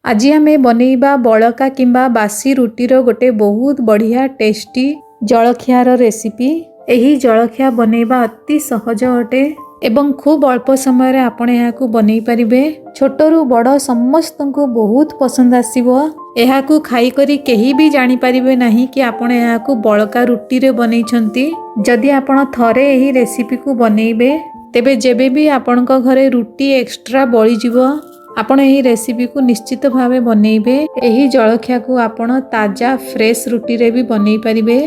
ଆଜି ଆମେ ବନେଇବା ବଳକା କିମ୍ବା ବାସି ରୁଟିର ଗୋଟେ ବହୁତ ବଢ଼ିଆ ଟେଷ୍ଟି ଜଳଖିଆର ରେସିପି। ଏହି ଜଳଖିଆ ବନେଇବା ଅତି ସହଜ ଅଟେ ଏବଂ ଖୁବ୍ ଅଳ୍ପ ସମୟରେ ଆପଣ ଏହାକୁ ବନେଇ ପାରିବେ। ଛୋଟରୁ ବଡ଼ ସମସ୍ତଙ୍କୁ ବହୁତ ପସନ୍ଦ ଆସିବ। ଏହାକୁ ଖାଇକରି କେହି ବି ଜାଣିପାରିବେ ନାହିଁ କି ଆପଣ ଏହାକୁ ବଳକା ରୁଟିରେ ବନେଇଛନ୍ତି। ଯଦି ଆପଣ ଥରେ ଏହି ରେସିପିକୁ ବନେଇବେ, ତେବେ ଯେବେ ବି ଆପଣଙ୍କ ଘରେ ରୁଟି ଏକ୍ସଟ୍ରା ବଳିଯିବ, ଆପଣ ଏହି ରେସିପିକୁ ନିଶ୍ଚିତ ଭାବେ ବନେଇବେ। ଏହି ଜଳଖିଆକୁ ଆପଣ ତାଜା ଫ୍ରେଶ୍ ରୁଟିରେ ବି ବନେଇ ପାରିବେ।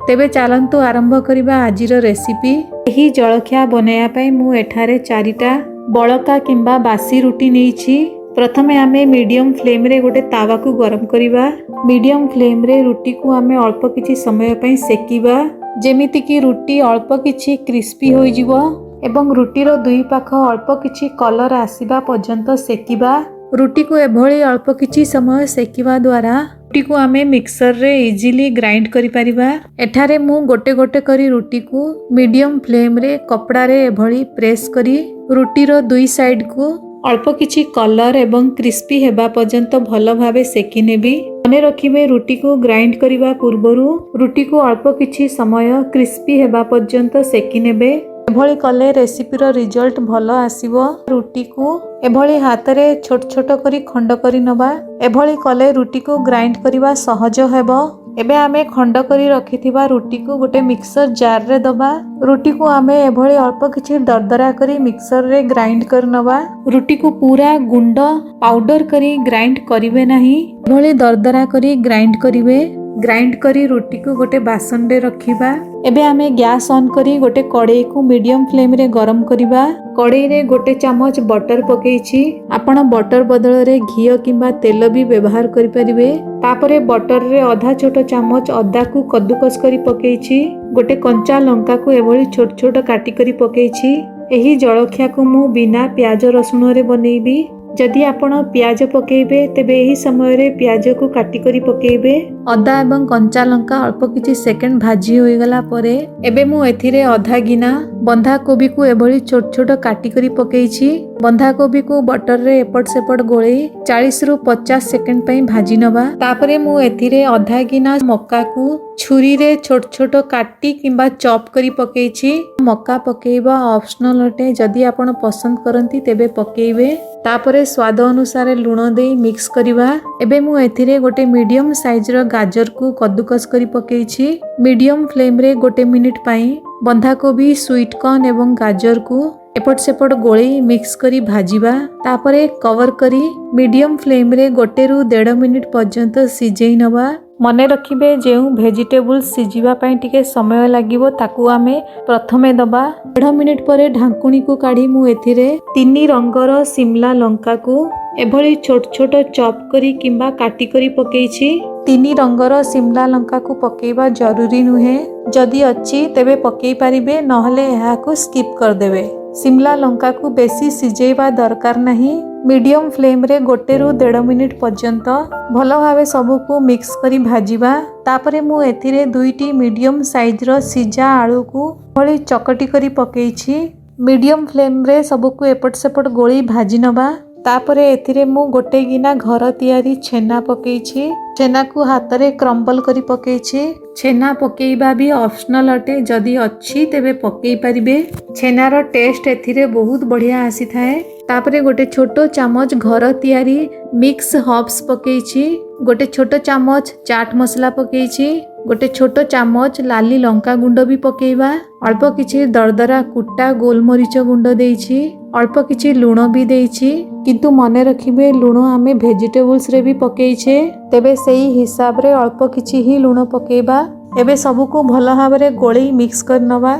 ତେବେ ଚାଲନ୍ତୁ ଆରମ୍ଭ କରିବା ଆଜିର ରେସିପି। ଏହି ଜଳଖିଆ ବନେଇବା ପାଇଁ ମୁଁ ଏଠାରେ ଚାରିଟା ବଳକା କିମ୍ବା ବାସି ରୁଟି ନେଇଛି। ପ୍ରଥମେ ଆମେ ମିଡ଼ିୟମ୍ ଫ୍ଲେମ୍ରେ ଗୋଟେ ତାୱାକୁ ଗରମ କରିବା। ମିଡ଼ିୟମ୍ ଫ୍ଲେମ୍ରେ ରୁଟିକୁ ଆମେ ଅଳ୍ପ କିଛି ସମୟ ପାଇଁ ସେକିବା, ଯେମିତିକି ରୁଟି ଅଳ୍ପ କିଛି କ୍ରିସ୍ପି ହୋଇଯିବ ଏବଂ ରୁଟିର ଦୁଇ ପାଖ ଅଳ୍ପ କିଛି କଲର୍ ଆସିବା ପର୍ଯ୍ୟନ୍ତ ସେକିବା। ରୁଟିକୁ ଏଭଳି ଅଳ୍ପ କିଛି ସମୟ ସେକିବା ଦ୍ୱାରା ରୁଟିକୁ ଆମେ ମିକ୍ସରରେ ଇଜିଲି ଗ୍ରାଇଣ୍ଡ କରିପାରିବା। ଏଠାରେ ମୁଁ ଗୋଟେ ଗୋଟେ କରି ରୁଟିକୁ ମିଡ଼ିୟମ୍ ଫ୍ଲେମ୍ରେ କପଡ଼ାରେ ଏଭଳି ପ୍ରେସ୍ କରି ରୁଟିର ଦୁଇ ସାଇଡ଼କୁ ଅଳ୍ପ କିଛି କଲର୍ ଏବଂ କ୍ରିସ୍ପି ହେବା ପର୍ଯ୍ୟନ୍ତ ଭଲ ଭାବେ ସେକି ନେବି। ମନେ ରଖିବେ, ରୁଟିକୁ ଗ୍ରାଇଣ୍ଡ କରିବା ପୂର୍ବରୁ ରୁଟିକୁ ଅଳ୍ପ କିଛି ସମୟ କ୍ରିସ୍ପି ହେବା ପର୍ଯ୍ୟନ୍ତ ସେକି ନେବେ। ଏଭଳି କଲେ ରେସିପିର ରିଜଲ୍ଟ ଭଲ ଆସିବ। ରୁଟିକୁ ଏଭଳି ହାତରେ ଛୋଟ ଛୋଟ କରି ଖଣ୍ଡ କରି ନେବା। ଏଭଳି କଲେ ରୁଟିକୁ ଗ୍ରାଇଣ୍ଡ କରିବା ସହଜ ହେବ। ଏବେ ଆମେ ଖଣ୍ଡ କରି ରଖିଥିବା ରୁଟିକୁ ଗୋଟେ ମିକ୍ସର ଜାରରେ ଦବା। ରୁଟିକୁ ଆମେ ଏଭଳି ଅଳ୍ପ କିଛି ଦରଦରା କରି ମିକ୍ସରରେ ଗ୍ରାଇଣ୍ଡ କରି ନେବା। ରୁଟିକୁ ପୁରା ଗୁଣ୍ଡ ପାଉଡର କରି ଗ୍ରାଇଣ୍ଡ କରିବେ ନାହିଁ, ଏଭଳି ଦରଦରା କରି ଗ୍ରାଇଣ୍ଡ କରିବେ। ଗ୍ରାଇଣ୍ଡ କରି ରୁଟିକୁ ଗୋଟେ ବାସନରେ ରଖିବା। ଏବେ ଆମେ ଗ୍ୟାସ୍ ଅନ୍ କରି ଗୋଟେ କଡ଼େଇକୁ ମିଡ଼ିୟମ୍ ଫ୍ଲେମ୍ରେ ଗରମ କରିବା। କଡ଼େଇରେ ଗୋଟେ ଚାମଚ ବଟର ପକେଇଛି। ଆପଣ ବଟର ବଦଳରେ ଘିଅ କିମ୍ବା ତେଲ ବି ବ୍ୟବହାର କରିପାରିବେ। ତାପରେ ବଟରରେ ଅଧା ଛୋଟ ଚାମଚ ଅଦାକୁ କଦ୍ଦୁକସ କରି ପକେଇଛି। ଗୋଟେ କଞ୍ଚା ଲଙ୍କାକୁ ଏଭଳି ଛୋଟ ଛୋଟ କାଟି କରି ପକେଇଛି। ଏହି ଜଳଖିଆକୁ ମୁଁ ବିନା ପିଆଜ ରସୁଣରେ ବନେଇବି। ଯଦି ଆପଣ ପିଆଜ ପକେଇବେ, ତେବେ ଏହି ସମୟରେ ପିଆଜକୁ କାଟି କରି ପକେଇବେ। ଅଦା ଏବଂ କଞ୍ଚା ଲଙ୍କା ଅଳ୍ପ କିଛି ସେକେଣ୍ଡ ଭାଜି ହୋଇଗଲା ପରେ ଏବେ ମୁଁ ଏଥିରେ ଅଧା ଗିନା ବନ୍ଧାକୋବିକୁ ଏଭଳି ଛୋଟ ଛୋଟ କାଟି କରି ପକେଇଛି। ବନ୍ଧାକୋବିକୁ ବଟରରେ ଏପଟ ସେପଟ ଗୋଳେଇ 40ରୁ 50 ସେକେଣ୍ଡ ପାଇଁ ଭାଜି ନେବା। ତାପରେ ମୁଁ ଏଥିରେ ଅଧା ଗିନା ମକାକୁ ଛୁରୀରେ ଛୋଟ ଛୋଟ କାଟି କିମ୍ବା ଚପ୍ କରି ପକେଇଛି। ମକା ପକେଇବା ଅପସନାଲ ଅଟେ। ଯଦି ଆପଣ ପସନ୍ଦ କରନ୍ତି, ତେବେ ପକେଇବେ। ତାପରେ ସ୍ୱାଦ ଅନୁସାରେ ଲୁଣ ଦେଇ ମିକ୍ସ କରିବା। ଏବେ ମୁଁ ଏଥିରେ ଗୋଟେ ମିଡ଼ିୟମ୍ ସାଇଜର ଗାଜରକୁ କଦ୍ଦୁକସ କରି ପକେଇଛି। ମିଡ଼ିୟମ୍ ଫ୍ଲେମ୍ରେ ଗୋଟେ ମିନିଟ୍ ପାଇଁ ବନ୍ଧାକୋବି, ସୁଇଟ୍ କର୍ନ ଏବଂ ଗାଜରକୁ ଏପଟ ସେପଟ ଗୋଳେଇ ମିକ୍ସ କରି ଭାଜିବା। ତାପରେ କଭର କରି ମିଡ଼ିୟମ୍ ଫ୍ଲେମ୍ରେ 1ରୁ 1.5 ମିନିଟ୍ ପର୍ଯ୍ୟନ୍ତ ସିଝେଇ ନେବା। ମନେ ରଖିବେ, ଯେଉଁ ଭେଜିଟେବୁଲ୍ସ ସିଝିବା ପାଇଁ ଟିକେ ସମୟ ଲାଗିବ, ତାକୁ ଆମେ ପ୍ରଥମେ ଦବା। 1.5 ମିନିଟ୍ ପରେ ଢାଙ୍କୁଣୀକୁ କାଢ଼ି ମୁଁ ଏଥିରେ ତିନି ରଙ୍ଗର ସିମଲା ଲଙ୍କାକୁ ଏଭଳି ଛୋଟ ଛୋଟ ଚପ୍ କରି କିମ୍ବା କାଟି କରି ପକେଇଛି। ତିନି ରଙ୍ଗର ସିମଲା ଲଙ୍କାକୁ ପକେଇବା ଜରୁରୀ ନୁହେଁ। ଯଦି ଅଛି, ତେବେ ପକେଇ ପାରିବେ, ନହେଲେ ଏହାକୁ ସ୍କିପ୍ କରିଦେବେ। ସିମଲା ଲଙ୍କାକୁ ବେଶୀ ସିଝେଇବା ଦରକାର ନାହିଁ। ମିଡ଼ିୟମ୍ ଫ୍ଲେମ୍ରେ 1ରୁ 1.5 ମିନିଟ୍ ପର୍ଯ୍ୟନ୍ତ ଭଲ ଭାବେ ସବୁକୁ ମିକ୍ସ କରି ଭାଜିବା। ତାପରେ ମୁଁ ଏଥିରେ ଦୁଇଟି ମିଡ଼ିୟମ୍ ସାଇଜ୍ର ସିଝା ଆଳୁକୁ ଏଭଳି ଚକଟି କରି ପକେଇଛି। ମିଡ଼ିୟମ୍ ଫ୍ଲେମ୍ରେ ସବୁକୁ ଏପଟ ସେପଟ ଗୋଳେଇ ଭାଜି ନେବା। ତାପରେ ଏଥିରେ ମୁଁ ଗୋଟେ ଗିନା ଘର ତିଆରି ଛେନା ପକେଇଛି। ଛେନାକୁ ହାତରେ କ୍ରମ୍ବଲ କରି ପକେଇଛି। ଛେନା ପକେଇବା ବି ଅପସନାଲ ଅଟେ। ଯଦି ଅଛି, ତେବେ ପକେଇ ପାରିବେ। ଛେନାର ଟେଷ୍ଟ ଏଥିରେ ବହୁତ ବଢ଼ିଆ ଆସିଥାଏ। ତାପରେ ଗୋଟେ ଛୋଟ ଚାମଚ ଘର ତିଆରି ମିକ୍ସ ହର୍ବ୍ସ ପକେଇଛି। ଗୋଟେ ଛୋଟ ଚାମଚ ଚାଟ୍ ମସଲା ପକେଇଛି। ଗୋଟେ ଛୋଟ ଚାମଚ ଲାଲି ଲଙ୍କା ଗୁଣ୍ଡ ବି ପକେଇବା। ଅଳ୍ପ କିଛି ଦରଦରା କୁଟା ଗୋଲମରିଚ ଗୁଣ୍ଡ ଦେଇଛି। ଅଳ୍ପ କିଛି ଲୁଣ ବି ଦେଇଛି। କିନ୍ତୁ ମନେ ରଖିବେ, ଲୁଣ ଆମେ ଭେଜିଟେବୁଲ୍ସରେ ବି ପକେଇଛେ, ତେବେ ସେଇ ହିସାବରେ ଅଳ୍ପ କିଛି ହିଁ ଲୁଣ ପକେଇବା। ଏବେ ସବୁକୁ ଭଲ ଭାବରେ ଗୋଳେଇ ମିକ୍ସ କରିନେବା।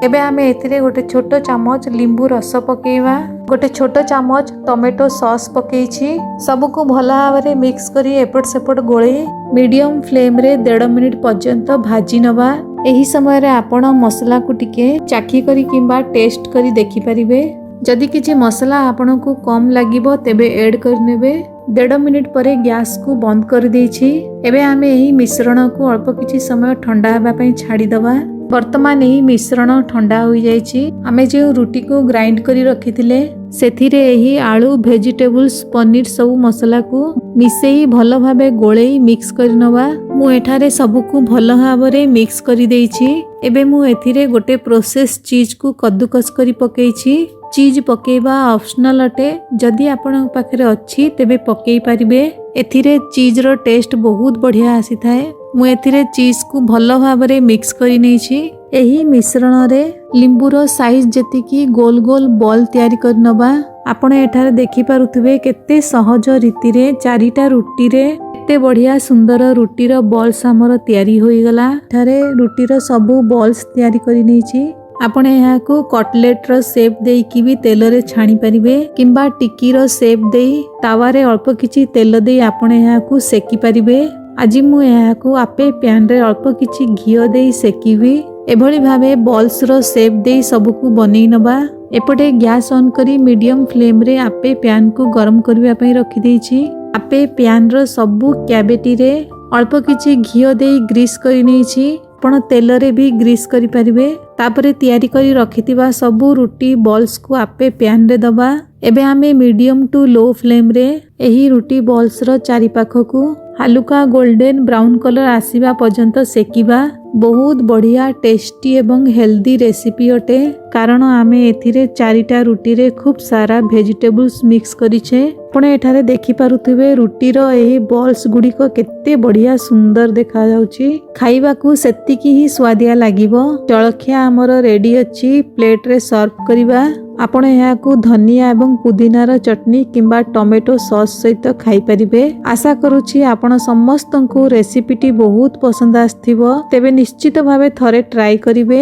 ଏବେ ଆମେ ଏଥିରେ ଗୋଟେ ଛୋଟ ଚାମଚ ଲିମ୍ବୁ ରସ ପକେଇବା। ଗୋଟେ ଛୋଟ ଚାମଚ ଟମାଟୋ ସସ୍ ପକେଇଛି। ସବୁକୁ ଭଲ ଭାବରେ ମିକ୍ସ କରି ଏପଟ ସେପଟ ଗୋଳେଇ ମିଡ଼ିୟମ୍ ଫ୍ଲେମ୍ରେ 1.5 ମିନିଟ୍ ପର୍ଯ୍ୟନ୍ତ ଭାଜି ନେବା। ଏହି ସମୟରେ ଆପଣ ମସଲାକୁ ଟିକେ ଚାଖି କରି କିମ୍ବା ଟେଷ୍ଟ କରି ଦେଖିପାରିବେ। ଯଦି କିଛି ମସଲା ଆପଣଙ୍କୁ କମ୍ ଲାଗିବ, ତେବେ ଏଡ୍ କରିନେବେ। 1.5 ମିନିଟ୍ ପରେ ଗ୍ୟାସକୁ ବନ୍ଦ କରିଦେଇଛି। ଏବେ ଆମେ ଏହି ମିଶ୍ରଣକୁ ଅଳ୍ପ କିଛି ସମୟ ଥଣ୍ଡା ହେବା ପାଇଁ ଛାଡ଼ିଦେବା। ବର୍ତ୍ତମାନ ଏହି ମିଶ୍ରଣ ଥଣ୍ଡା ହୋଇଯାଇଛି। ଆମେ ଯେଉଁ ରୁଟିକୁ ଗ୍ରାଇଣ୍ଡ କରି ରଖିଥିଲେ, ସେଥିରେ ଏହି ଆଳୁ, ଭେଜିଟେବୁଲ୍ସ, ପନିର ସବୁ ମସଲାକୁ ମିଶେଇ ଭଲ ଭାବେ ଗୋଳେଇ ମିକ୍ସ କରିନେବା। ମୁଁ ଏଠାରେ ସବୁକୁ ଭଲ ଭାବରେ ମିକ୍ସ କରିଦେଇଛି। ଏବେ ମୁଁ ଏଥିରେ ଗୋଟେ ପ୍ରୋସେସ୍ ଚିଜ୍କୁ କଦ୍ଦୁକସ କରି ପକେଇଛି। ଚିଜ୍ ପକେଇବା ଅପସନାଲ ଅଟେ। ଯଦି ଆପଣଙ୍କ ପାଖରେ ଅଛି, ତେବେ ପକେଇ ପାରିବେ। ଏଥିରେ ଚିଜ୍ର ଟେଷ୍ଟ ବହୁତ ବଢ଼ିଆ ଆସିଥାଏ। ମୁଁ ଏଥିରେ ଚିଜ୍କୁ ଭଲ ଭାବରେ ମିକ୍ସ କରି ନେଇଛି। ଏହି ମିଶ୍ରଣରେ ଲିମ୍ବୁର ସାଇଜ୍ ଯେତିକି ଗୋଲ ଗୋଲ ବଲ୍ ତିଆରି କରିନେବା। ଆପଣ ଏଠାରେ ଦେଖିପାରୁଥିବେ, କେତେ ସହଜ ରୀତିରେ ଚାରିଟା ରୁଟିରେ କେତେ ବଢ଼ିଆ ସୁନ୍ଦର ରୁଟିର ବଲ୍ସ ଆମର ତିଆରି ହୋଇଗଲା। ଏଠାରେ ରୁଟିର ସବୁ ବଲ୍ସ ତିଆରି କରି ନେଇଛି। ଆପଣ ଏହାକୁ କଟଲେଟ୍ର ସେପ୍ ଦେଇକି ବି ତେଲରେ ଛାଣି ପାରିବେ କିମ୍ବା ଟିକିର ସେପ୍ ଦେଇ ତାୱାରେ ଅଳ୍ପ କିଛି ତେଲ ଦେଇ ଆପଣ ଏହାକୁ ସେକି ପାରିବେ। ଆଜି ମୁଁ ଏହାକୁ ଆପେ ପ୍ୟାନରେ ଅଳ୍ପ କିଛି ଘିଅ ଦେଇ ସେକିବି। ଏଭଳି ଭାବେ ବଲ୍ସର ସେପ୍ ଦେଇ ସବୁକୁ ବନେଇ ନେବା। ଏପଟେ ଗ୍ୟାସ୍ ଅନ୍ କରି ମିଡ଼ିୟମ୍ ଫ୍ଲେମ୍ରେ ଆପେ ପ୍ୟାନ୍କୁ ଗରମ କରିବା ପାଇଁ ରଖିଦେଇଛି। ଆପେ ପ୍ୟାନ୍ର ସବୁ କ୍ୟାଭିଟିରେ ଅଳ୍ପ କିଛି ଘିଅ ଦେଇ ଗ୍ରୀସ୍ କରି ନେଇଛି। ଆପଣ ତେଲରେ ବି ଗ୍ରୀସ୍ କରିପାରିବେ। ତାପରେ ତିଆରି କରି ରଖିଥିବା ସବୁ ରୁଟି ବଲ୍ସକୁ ଆପେ ପ୍ୟାନ୍ରେ ଦେବା। ଏବେ ଆମେ ମିଡ଼ିୟମ୍ ଟୁ ଲୋ ଫ୍ଲେମ୍ରେ ଏହି ରୁଟି ବଲ୍ସର ଚାରିପାଖକୁ ହାଲୁକା ଗୋଲ୍ଡେନ୍ ବ୍ରାଉନ୍ କଲର୍ ଆସିବା ପର୍ଯ୍ୟନ୍ତ ସେକିବା। ବହୁତ ବଢ଼ିଆ, ଟେଷ୍ଟି ଏବଂ ହେଲ୍ଦି ରେସିପି ଅଟେ, କାରଣ ଆମେ ଏଥିରେ ଚାରିଟା ରୁଟିରେ ଖୁବ୍ ସାରା ଭେଜିଟେବୁଲ୍ସ ମିକ୍ସ କରିଛେ। ଆପଣ ଏଠାରେ ଦେଖିପାରୁଥିବେ, ରୁଟିର ଏହି ବଲ୍ସ ଗୁଡ଼ିକ କେତେ ବଢ଼ିଆ ସୁନ୍ଦର ଦେଖାଯାଉଛି। ଖାଇବାକୁ ସେତିକି ହିଁ ସୁଆଦିଆ ଲାଗିବ। ଜଳଖିଆ ଆମର ରେଡି ଅଛି। ପ୍ଲେଟରେ ସର୍ଭ କରିବା। ଆପଣ ଏହାକୁ ଧନିଆ ଏବଂ ପୁଦିନାର ଚଟନି କିମ୍ବା ଟମାଟୋ ସସ୍ ସହିତ ଖାଇପାରିବେ। ଆଶା କରୁଛି ଆପଣ ସମସ୍ତଙ୍କୁ ରେସିପିଟି ବହୁତ ପସନ୍ଦ ଆସିଥିବ। ତେବେ ନିଶ୍ଚିତ ଭାବେ ଥରେ ଟ୍ରାଏ କରିବେ।